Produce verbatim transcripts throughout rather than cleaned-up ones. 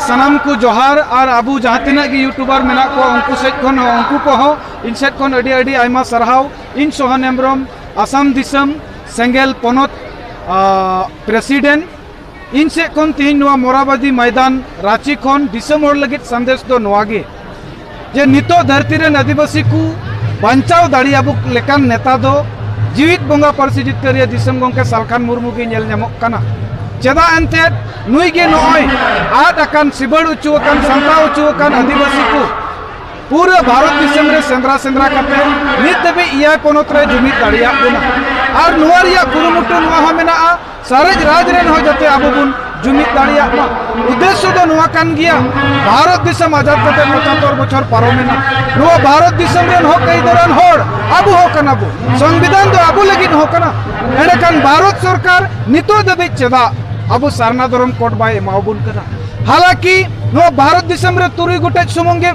ᱥᱟᱱᱟᱢ ᱠᱚ ᱡᱚᱦᱟᱨ᱾ ᱟᱨ ᱟᱵᱚ ᱡᱟᱦᱟᱸ ᱛᱤᱱᱟᱹᱜ ᱜᱮ YouTuber ᱢᱮᱱᱟᱜ ᱠᱚᱣᱟ, ᱩᱱᱠᱩ ᱥᱮᱫ ᱠᱷᱚᱱ ᱦᱚᱸ, ᱩᱱᱠᱩ ᱠᱚᱦᱚᱸ ᱤᱧ ᱥᱮᱫ ᱠᱷᱚᱱ ᱟᱹᱰᱤ ᱟᱹᱰᱤ ᱟᱭᱢᱟ ᱥᱟᱨᱦᱟᱣ᱾ ᱤᱧ ᱥᱳᱦᱟᱱ ᱦᱮᱢᱵᱨᱚᱢ, ᱟᱥᱟᱢ ᱫᱤᱥᱚᱢ ᱥᱮᱸᱜᱮᱞ ᱯᱚᱱᱚᱛ, ᱟ, president, ᱤᱧ ᱥᱮᱫ ᱠᱷᱚᱱ ᱛᱤᱦᱤᱧ ᱱᱚᱣᱟ ᱢᱚᱨᱟᱵᱟᱫᱤ ᱢᱚᱭᱫᱟᱱ ᱨᱟᱸᱪᱤ ᱠᱷᱚᱱ ᱫᱤᱥᱚᱢ ᱦᱚᱲ ᱞᱟᱹᱜᱤᱫ ᱥᱟᱸᱫᱮᱥ ᱫᱚ ᱱᱚᱣᱟ ᱜᱮ, ᱡᱮ ᱱᱤᱛᱚᱜ ᱫᱷᱟᱹᱨᱛᱤ ᱨᱮᱱ ᱟᱹᱫᱤᱵᱟᱹᱥᱤ ᱠᱚ ᱵᱟᱧᱪᱟᱣ ᱫᱟᱲᱮᱭᱟᱵᱚ ᱞᱮᱠᱟᱱ ᱱᱮᱛᱟ ᱫᱚ ᱡᱤᱣᱤᱫ ᱵᱚᱸᱜᱟ ᱯᱟᱹᱨᱥᱤ ᱡᱤᱛᱠᱟᱹᱨᱤᱭᱟᱹ ᱫᱤᱥᱚᱢ ᱜᱚᱢᱠᱮ ᱥᱟᱞᱠᱷᱟᱱ ᱢᱩᱨᱢᱩ ᱜᱮ ᱧᱮᱞ ᱧᱟᱢᱚᱜ ᱠᱟᱱᱟ᱾ ᱪᱮᱫᱟᱜ ᱮᱱᱛᱮᱫ ᱱᱩᱭ ᱜᱮ ᱱᱚᱜᱼᱚᱭ ᱟᱫ ᱟᱠᱟᱱ, ᱥᱤᱵᱟᱹᱲ ᱦᱚᱪᱚ ᱟᱠᱟᱱ, ᱥᱟᱢᱴᱟᱣ ᱦᱚᱪᱚ ᱟᱠᱟᱱ ᱟᱹᱫᱤᱵᱟᱹᱥᱤ ᱠᱚ ᱯᱩᱨᱟᱹ ᱵᱷᱟᱨᱚᱛ ᱫᱤᱥᱚᱢ ᱨᱮ ᱥᱮᱸᱫᱽᱨᱟ ᱥᱮᱸᱫᱽᱨᱟ ᱠᱟᱛᱮ ᱱᱤᱛ ᱫᱷᱟᱹᱵᱤᱡ ᱮᱭᱟᱭ ᱯᱚᱱᱚᱛ ᱨᱮ ᱡᱩᱢᱤᱫ ᱫᱟᱲᱮᱭᱟᱜ ᱵᱚᱱᱟ᱾ ᱟᱨ ᱱᱚᱣᱟ ᱨᱮᱭᱟᱜ ᱠᱩᱨᱩᱢᱩᱴᱩ ᱱᱚᱣᱟ ᱦᱚᱸ ᱢᱮᱱᱟᱜᱼᱟ, ᱥᱟᱨᱮᱡ ᱨᱟᱡᱽ ᱨᱮᱱ ᱦᱚᱸ ᱡᱟᱛᱮ ᱟᱵᱚ ᱵᱚᱱ ᱡᱩᱢᱤᱫ ᱫᱟᱲᱮᱭᱟᱜ ᱢᱟ᱾ ᱩᱫᱽᱫᱮᱥᱥᱚ ᱫᱚ ᱱᱚᱣᱟ ᱠᱟᱱ ᱜᱮᱭᱟ, ᱵᱷᱟᱨᱚᱛ ᱫᱤᱥᱚᱢ ᱟᱡᱟᱫ ᱠᱟᱛᱮ ᱯᱚᱸᱪᱟᱛᱛᱳᱨ ᱵᱚᱪᱷᱚᱨ ᱯᱟᱨᱚᱢᱮᱱᱟ, ᱱᱚᱣᱟ ᱵᱷᱟᱨᱚᱛ ᱫᱤᱥᱚᱢ ᱨᱮᱱ ᱦᱚᱠ ᱟᱹᱭᱫᱟᱹᱨᱟᱱ ᱦᱚᱲ ᱟᱵᱚ ᱦᱚᱸ ᱠᱟᱱᱟ ᱵᱚ, ᱥᱚᱝᱵᱤᱫᱷᱟᱱ ᱫᱚ ᱟᱵᱚ ᱞᱟᱹᱜᱤᱫ ᱦᱚᱸ ᱠᱟᱱᱟ᱾ ᱮᱸᱰᱮᱠᱷᱟᱱ ᱵᱷᱟᱨᱚᱛ ᱥᱚᱨᱠᱟᱨ ᱱᱤᱛᱚᱜ ᱫᱷᱟᱹᱵᱤᱡ ᱪᱮᱫᱟᱜ ᱟᱵᱚ ᱥᱟᱨᱱᱟ ᱫᱷᱚᱨᱚᱢ ᱠᱳᱰ ᱵᱟᱭ ᱮᱢᱟᱣᱟᱵᱚᱱ ᱠᱟᱱᱟ? ᱦᱟᱞᱟᱠᱤ ᱱᱚᱣᱟ ᱵᱷᱟᱨᱚᱛ ᱫᱤᱥᱚᱢ ᱨᱮ ᱛᱩᱨᱩᱭ ᱜᱚᱴᱮᱡ ᱥᱩᱢᱩᱝ ᱜᱮ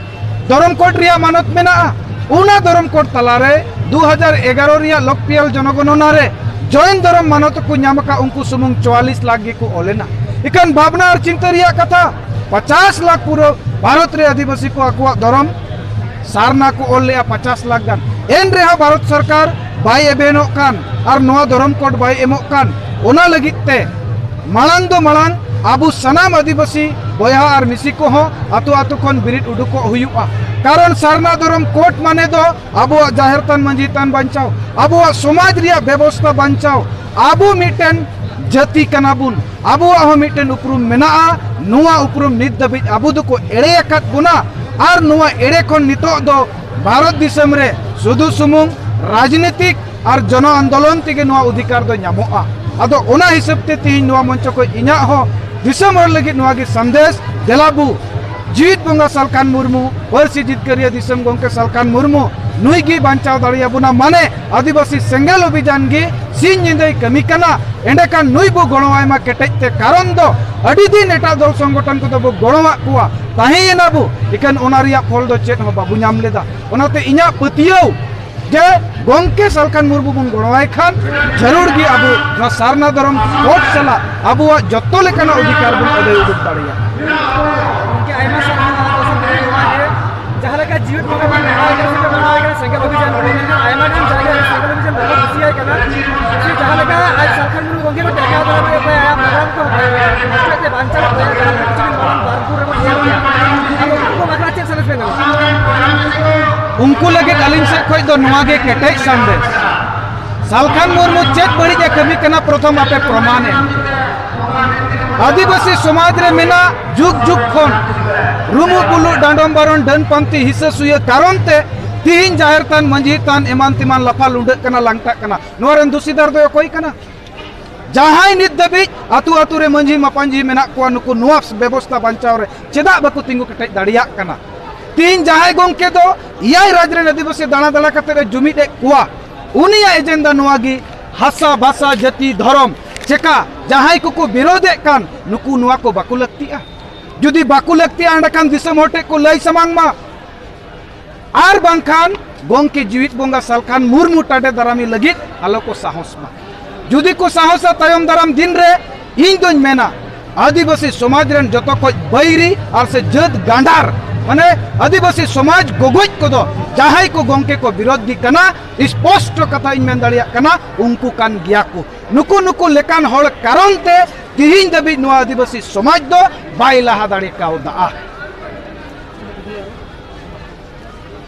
ᱫᱷᱚᱨᱚᱢ ᱠᱳᱰ ᱨᱮᱭᱟᱜ ᱢᱟᱱᱚᱛ ᱢᱮᱱᱟᱜᱼᱟ᱾ ᱚᱱᱟ ᱫᱷᱚᱨᱚᱢ ᱠᱳᱰ ᱛᱟᱞᱟᱨᱮ ᱫᱩ ᱦᱟᱡᱟᱨ ᱮᱜᱟᱨᱚ ᱨᱮᱭᱟᱜ ᱞᱚᱠᱯᱤᱭᱟᱞ ᱡᱚᱱᱚᱜᱚᱱᱚᱱᱟ ᱨᱮ ᱡᱚᱭᱱ ᱫᱷᱚᱨᱚᱢ ᱢᱟᱱᱚᱛ ᱠᱚ ᱧᱟᱢ ᱟᱠᱟᱫ ᱩᱱᱠᱩ ᱥᱩᱢᱩᱝ ᱪᱩᱣᱟᱞᱤᱥ ᱞᱟᱠᱷ ᱜᱮᱠᱚ ᱚᱞ ᱮᱱᱟ᱾ ᱤᱠᱷᱟᱹᱱ ᱵᱷᱟᱵᱽᱱᱟ ᱟᱨ ᱪᱤᱱᱛᱟᱹ ᱨᱮᱭᱟᱜ ᱠᱟᱛᱷᱟ, ᱯᱚᱪᱟᱥ ᱞᱟᱠᱷ ᱯᱩᱨᱟᱹ ᱵᱷᱟᱨᱚᱛ ᱨᱮ ᱟᱹᱫᱤᱵᱟᱹᱥᱤ ᱠᱚ ᱟᱠᱚᱣᱟᱜ ᱫᱷᱚᱨᱚᱢ ᱥᱟᱨᱱᱟ ᱠᱚ ᱚᱞ ᱞᱮᱜᱼᱟ ᱯᱚᱪᱟᱥ ᱞᱟᱠᱷ ᱜᱟᱱ᱾ ᱮᱱ ᱨᱮᱦᱚᱸ ᱵᱷᱟᱨᱚᱛ ᱥᱚᱨᱠᱟᱨ ᱵᱟᱭ ᱮᱵᱷᱮᱱᱚᱜ ᱠᱟᱱ ᱟᱨ ᱱᱚᱣᱟ ᱫᱷᱚᱨᱚᱢ ᱠᱳᱰ ᱵᱟᱭ ᱮᱢᱚᱜ ᱠᱟᱱ᱾ ᱚᱱᱟ ᱞᱟᱹᱜᱤᱫ ᱛᱮ ᱢᱟᱲᱟᱝ ᱫᱚ ᱢᱟᱲᱟᱝ ᱟᱵᱚ ᱥᱟᱱᱟᱢ ᱟᱹᱫᱤᱵᱟᱹᱥᱤ ᱵᱚᱭᱦᱟ ᱟᱨ ᱢᱤᱥᱤ ᱠᱚᱦᱚᱸ ᱟᱛᱳ ᱟᱛᱳ ᱠᱷᱚᱱ ᱵᱤᱨᱤᱫ ᱩᱰᱩᱠᱚᱜ ᱦᱩᱭᱩᱜᱼᱟ᱾ ᱠᱟᱨᱚᱱ ᱥᱟᱨᱱᱟ ᱫᱷᱚᱨᱚᱢ ᱠᱳᱰ ᱢᱟᱱᱮ ᱫᱚ ᱟᱵᱚᱣᱟᱜ ᱡᱟᱦᱮᱨ ᱛᱷᱟᱱ ᱢᱟᱹᱡᱷᱤ ᱛᱷᱟᱱ ᱵᱟᱧᱪᱟᱣ, ᱟᱵᱚᱣᱟᱜ ᱥᱚᱢᱟᱡᱽ ᱨᱮᱭᱟᱜ ᱵᱮᱵᱚᱥᱛᱷᱟ ᱵᱟᱧᱪᱟᱣ, ᱟᱵᱚ ᱢᱤᱫᱴᱮᱱ ᱡᱟᱹᱛᱤ ᱠᱟᱱᱟ ᱵᱚᱱ, ᱟᱵᱚᱣᱟᱜ ᱦᱚᱸ ᱢᱤᱫᱴᱮᱱ ᱩᱯᱨᱩᱢ ᱢᱮᱱᱟᱜᱼᱟ᱾ ᱱᱚᱣᱟ ᱩᱯᱨᱩᱢ ᱱᱤᱛ ᱫᱷᱟᱹᱵᱤᱡ ᱟᱵᱚ ᱫᱚᱠᱚ ᱮᱲᱮ ᱟᱠᱟᱫ ᱵᱚᱱᱟ᱾ ᱟᱨ ᱱᱚᱣᱟ ᱮᱲᱮ ᱠᱷᱚᱱ ᱱᱤᱛᱚᱜ ᱫᱚ ᱵᱷᱟᱨᱚᱛ ᱫᱤᱥᱚᱢ ᱨᱮ ᱥᱩᱫᱷᱩ ᱥᱩᱢᱩᱝ ᱨᱟᱡᱽᱱᱤᱛᱤᱠ ᱟᱨ ᱡᱚᱱᱚ ᱟᱱᱫᱳᱞᱚᱱ ᱛᱮᱜᱮ ᱱᱚᱣᱟ ᱚᱫᱷᱤᱠᱟᱨ ᱫᱚ ᱧᱟᱢᱚᱜᱼᱟ᱾ ᱟᱫᱚ ᱚᱱᱟ ᱦᱤᱥᱟᱹᱵ ᱛᱮ ᱛᱮᱦᱮᱧ ᱱᱚᱣᱟ ᱢᱚᱧᱪᱚ ᱠᱷᱚᱱ ᱤᱧᱟᱹᱜ ᱦᱚᱸ ᱫᱤᱥᱚᱢ ᱦᱚᱲ ᱞᱟᱹᱜᱤᱫ ᱱᱚᱣᱟ ᱜᱮ ᱥᱟᱸᱫᱮᱥ, ᱫᱮᱞᱟ ᱵᱚ ᱡᱤᱣᱤᱫ ᱵᱚᱸᱜᱟ ᱥᱟᱞᱠᱷᱟᱱ ᱢᱩᱨᱢᱩ, ᱯᱟᱹᱨᱥᱤ ᱡᱤᱛᱠᱟᱹᱨᱤᱭᱟᱹ ᱫᱤᱥᱚᱢ ᱜᱚᱢᱠᱮ ᱥᱟᱞᱠᱷᱟᱱ ᱢᱩᱨᱢᱩ, ᱱᱩᱭ ᱜᱮ ᱵᱟᱧᱪᱟᱣ ᱫᱟᱲᱮᱭᱟᱵᱚᱱᱟ᱾ ᱢᱟᱱᱮ ᱟᱹᱫᱤᱵᱟᱹᱥᱤ ᱥᱮᱸᱜᱮᱞ ᱚᱵᱷᱤᱡᱟᱱ ᱜᱮ ᱥᱤᱧ ᱧᱤᱫᱟᱹᱭ ᱠᱟᱹᱢᱤ ᱠᱟᱱᱟ᱾ ᱮᱸᱰᱮᱠᱷᱟᱱ ᱱᱩᱭ ᱵᱚ ᱜᱚᱲᱚᱣᱟᱭ ᱢᱟ ᱠᱮᱴᱮᱡ ᱛᱮ, ᱠᱟᱨᱚᱱ ᱫᱚ ᱟᱹᱰᱤ ᱫᱤᱱ ᱮᱴᱟᱜ ᱫᱚᱞ ᱥᱚᱝᱜᱚᱴᱷᱚᱱ ᱠᱚᱫᱚ ᱵᱚ ᱜᱚᱲᱚᱣᱟᱜ ᱠᱚᱣᱟ, ᱛᱟᱦᱮᱸᱭᱮᱱᱟ ᱵᱚ, ᱤᱠᱷᱟᱹᱱ ᱚᱱᱟ ᱨᱮᱭᱟᱜ ᱯᱷᱚᱞ ᱫᱚ ᱪᱮᱫ ᱦᱚᱸ ᱵᱟᱵᱚ ᱧᱟᱢ ᱞᱮᱫᱟ᱾ ᱚᱱᱟᱛᱮ ᱤᱧᱟᱹᱜ ᱯᱟᱹᱛᱭᱟᱹᱣ ᱡᱮ ᱜᱚᱢᱠᱮ ᱥᱟᱞᱠᱷᱟᱱ ᱢᱩᱨᱢᱩ ᱵᱚᱱ ᱜᱚᱲᱚᱣᱟᱭ ᱠᱷᱟᱱ ᱡᱟᱹᱨᱩᱲ ᱜᱮ ᱟᱵᱚ ᱱᱚᱣᱟ ᱥᱟᱨᱱᱟ ᱫᱷᱚᱨᱚᱢ ᱠᱳᱰ ᱥᱟᱞᱟᱜ ᱟᱵᱚᱣᱟᱜ ᱡᱚᱛᱚ ᱞᱮᱠᱟᱱᱟᱜ ᱚᱫᱷᱤᱠᱟᱨ ᱵᱚᱱ ᱟᱹᱫᱟᱹᱭ ᱩᱰᱩᱠ ᱫᱟᱲᱮᱭᱟᱜᱼᱟ᱾ ᱜᱚᱢᱠᱮ, ᱟᱭᱢᱟ ᱥᱟᱨᱦᱟᱣ ᱱᱚᱣᱟ ᱠᱚ ᱥᱟᱶᱛᱮ ᱱᱚᱣᱟ ᱜᱮ ᱡᱟᱦᱟᱸ ᱞᱮᱠᱟ ᱡᱤᱣᱮᱫ ᱵᱚᱸᱜᱟ ᱵᱚᱱ ᱢᱟᱱᱟᱣ ᱠᱟᱱᱟ, ᱥᱮ ᱵᱚᱱ ᱢᱟᱱᱟᱣ ᱠᱟᱱᱟ ᱥᱮᱸᱜᱮᱞ ᱚᱵᱷᱤᱡᱟᱱ ᱠᱚ, ᱢᱮᱱᱠᱷᱟᱱ ᱟᱭᱢᱟ ᱜᱟᱱ ᱡᱟᱭᱜᱟ ᱨᱮ ᱥᱮᱸᱜᱮᱞ ᱚᱵᱷᱤᱡᱟᱱ ᱵᱟᱠᱚ ᱠᱩᱥᱤᱭᱟᱭ ᱠᱟᱱᱟ᱾ ᱥᱮ ᱡᱟᱦᱟᱸ ᱞᱮᱠᱟ ᱟᱡ ᱥᱟᱞᱠᱷᱟᱱ ᱢᱩᱨᱢᱩ ᱜᱚᱢᱠᱮ ᱠᱚ ᱴᱮᱠᱟᱣ ᱫᱟᱨᱟᱢ ᱮᱫ ᱠᱚᱣᱟ, ᱟᱭᱟᱜ ᱯᱨᱳᱜᱨᱟᱢ ᱠᱚ ᱦᱚᱥᱴᱮᱞ ᱛᱮ ᱵᱟᱧᱪᱟᱣ ᱮᱫ ᱠᱚᱣᱟ, ᱡᱟᱦᱟᱸ ᱠᱤᱪᱷᱩ ᱫᱤᱱ ᱢᱟᱲᱟᱝ ᱵᱟᱨᱱᱯᱩᱨ ᱨᱮᱵᱚᱱ ᱧᱮᱞ ᱠᱮᱫᱟ᱾ ᱟᱫᱚ ᱩᱱᱠᱩ ᱵᱟᱠᱷᱨᱟ ᱪᱮᱫ ᱥᱟᱸᱫᱮᱥ ᱵᱮᱱ ᱮᱢᱟ? ᱩᱱᱠᱩ ᱞᱟᱹᱜᱤᱫ ᱟᱹᱞᱤᱧ ᱥᱮᱫ ᱠᱷᱚᱱ ᱫᱚ ᱱᱚᱣᱟ ᱜᱮ ᱠᱮᱴᱮᱡ ᱥᱟᱸᱫᱮᱥ, ᱥᱟᱞᱠᱷᱟᱱ ᱢᱩᱨᱢᱩ ᱪᱮᱫ ᱵᱟᱹᱲᱤᱡ ᱮ ᱠᱟᱹᱢᱤ ᱠᱟᱱᱟ, ᱯᱨᱚᱛᱷᱚᱢ ᱟᱯᱮ ᱯᱨᱚᱢᱟᱱ ᱮᱢ᱾ ᱟᱹᱫᱤᱵᱟᱹᱥᱤ ᱥᱚᱢᱟᱡᱽ ᱨᱮ ᱢᱮᱱᱟᱜ ᱡᱩᱜᱽ ᱡᱩᱜᱽ ᱠᱷᱚᱱ ᱨᱩᱢᱩᱜ ᱵᱩᱞᱩᱜ, ᱰᱟᱸᱰᱚᱢ ᱵᱟᱨᱚᱱ, ᱰᱟᱹᱱ ᱯᱟᱱᱛᱮ, ᱦᱤᱥᱟᱹ ᱥᱩᱭᱟᱹ ᱠᱟᱨᱚᱱ ᱛᱮ ᱛᱤᱦᱤᱧ ᱡᱟᱦᱮᱨ ᱛᱷᱟᱱ, ᱢᱟᱹᱡᱷᱤ ᱛᱷᱟᱱ, ᱮᱢᱟᱱ ᱛᱮᱢᱟᱱ ᱞᱟᱯᱷᱟ ᱞᱩᱸᱰᱟᱹᱜ ᱠᱟᱱᱟ, ᱞᱟᱝᱴᱟᱜ ᱠᱟᱱᱟ᱾ ᱱᱚᱣᱟ ᱨᱮᱱ ᱫᱩᱥᱤᱫᱟᱨ ᱫᱚᱭ ᱚᱠᱚᱭ ᱠᱟᱱᱟ? ᱡᱟᱦᱟᱸᱭ ᱱᱤᱛ ᱫᱷᱟᱹᱵᱤᱡ ᱟᱹᱛᱩ ᱟᱹᱛᱩ ᱨᱮ ᱢᱟᱹᱡᱷᱤ ᱢᱟᱯᱟᱧᱡᱤ ᱢᱮᱱᱟᱜ ᱠᱚᱣᱟ, ᱱᱩᱠᱩ ᱱᱚᱣᱟ ᱵᱮᱵᱚᱥᱛᱷᱟ ᱵᱟᱧᱪᱟᱣ ᱨᱮ ᱪᱮᱫᱟᱜ ᱵᱟᱠᱚ ᱛᱤᱸᱜᱩ ᱠᱮᱴᱮᱡ ᱫᱟᱲᱮᱭᱟᱜ ᱠᱟᱱᱟ? ᱛᱤᱦᱤᱧ ᱡᱟᱦᱟᱸᱭ ᱜᱚᱢᱠᱮ ᱫᱚ ᱮᱭᱟᱭ ᱨᱟᱡᱽ ᱨᱮᱱ ᱟᱹᱫᱤᱵᱟᱹᱥᱤ ᱫᱟᱬᱟ ᱫᱟᱬᱟ ᱠᱟᱛᱮ ᱮ ᱡᱩᱢᱤᱫ ᱮᱫ ᱠᱚᱣᱟ, ᱩᱱᱤᱭᱟᱜ ᱮᱡᱮᱱᱰᱟ ᱱᱚᱣᱟ ᱜᱮ, ᱦᱟᱥᱟ, ᱵᱷᱟᱥᱟ, ᱡᱟᱹᱛᱤ, ᱫᱷᱚᱨᱚᱢ᱾ ᱪᱮᱠᱟ ᱡᱟᱦᱟᱸᱭ ᱠᱚᱠᱚ ᱵᱤᱨᱳᱫᱷ ᱮᱫ ᱠᱟᱱ, ᱱᱩᱠᱩ ᱱᱚᱣᱟ ᱠᱚ ᱵᱟᱠᱚ ᱞᱟᱹᱠᱛᱤᱜᱼᱟ? ᱡᱩᱫᱤ ᱵᱟᱠᱚ ᱞᱟᱹᱠᱛᱤᱜᱼᱟ, ᱮᱸᱰᱮᱠᱷᱟᱱ ᱫᱤᱥᱚᱢ ᱦᱚᱲ ᱴᱷᱮᱱ ᱠᱚ ᱞᱟᱹᱭ ᱥᱟᱢᱟᱝ ᱢᱟ᱾ ᱟᱨ ᱵᱟᱝᱠᱷᱟᱱ ᱜᱚᱢᱠᱮ ᱡᱤᱣᱤᱫ ᱵᱚᱸᱜᱟ ᱥᱟᱞᱠᱷᱟᱱ ᱢᱩᱨᱢᱩ ᱴᱟᱰᱮ ᱫᱟᱨᱟᱢᱤ ᱞᱟᱹᱜᱤᱫ ᱟᱞᱚ ᱠᱚ ᱥᱟᱦᱚᱥ ᱢᱟ᱾ ᱡᱩᱫᱤ ᱠᱚ ᱥᱟᱦᱚᱥᱟ, ᱛᱟᱭᱚᱢ ᱫᱟᱨᱟᱢ ᱫᱤᱱ ᱨᱮ ᱤᱧ ᱫᱚᱧ ᱢᱮᱱᱟ, ᱟᱹᱫᱤᱵᱟᱹᱥᱤ ᱥᱚᱢᱟᱡᱽ ᱨᱮᱱ ᱡᱚᱛᱚ ᱠᱷᱚᱡ ᱵᱟᱹᱭᱨᱤ ᱟᱨ ᱥᱮ ᱡᱟᱹᱛ ᱜᱟᱸᱰᱟᱨ, ᱢᱟᱱᱮ ᱟᱹᱫᱤᱵᱟᱹᱥᱤ ᱥᱚᱢᱟᱡᱽ ᱜᱚᱜᱚᱡ ᱠᱚᱫᱚ ᱡᱟᱦᱟᱸᱭ ᱠᱚ ᱜᱚᱢᱠᱮ ᱠᱚ ᱵᱤᱨᱳᱫᱷ ᱜᱮ ᱠᱟᱱᱟ, ᱥᱯᱚᱥᱴᱚ ᱠᱟᱛᱷᱟ ᱤᱧ ᱢᱮᱱ ᱫᱟᱲᱮᱭᱟᱜ ᱠᱟᱱᱟ, ᱩᱱᱠᱩ ᱠᱟᱱ ᱜᱮᱭᱟ ᱠᱚ᱾ ᱱᱩᱠᱩ ᱱᱩᱠᱩ ᱞᱮᱠᱟᱱ ᱦᱚᱲ ᱠᱟᱨᱚᱱ ᱛᱮ ᱛᱤᱦᱤᱧ ᱫᱷᱟᱹᱵᱤᱡ ᱱᱚᱣᱟ ᱟᱹᱫᱤᱵᱟᱹᱥᱤ ᱥᱚᱢᱟᱡᱽ ᱫᱚ ᱵᱟᱭ ᱞᱟᱦᱟ ᱫᱟᱲᱮ ᱠᱟᱣᱫᱟ᱾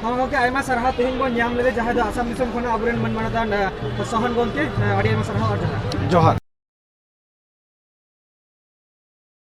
ᱦᱚᱸ ᱜᱚᱢᱠᱮ, ᱟᱭᱢᱟ ᱥᱟᱨᱦᱟᱣ᱾ ᱛᱮᱦᱮᱧ ᱵᱚᱱ ᱧᱟᱢ ᱞᱮᱫᱟ ᱡᱟᱦᱟᱸᱭ ᱫᱚ ᱟᱥᱟᱢ ᱫᱤᱥᱚᱢ ᱠᱷᱚᱱᱟᱜ ᱟᱵᱚᱨᱮᱱ ᱢᱟᱹᱱ ᱢᱟᱱᱚᱛᱟᱱ, ᱮ, ᱥᱚᱦᱟᱱ ᱜᱚᱢᱠᱮ, ᱮ, ᱟᱹᱰᱤ ᱟᱭᱢᱟ ᱥᱟᱨᱦᱟᱣ ᱟᱨ ᱡᱚᱦᱟᱨ᱾ ᱡᱚᱦᱟᱨ᱾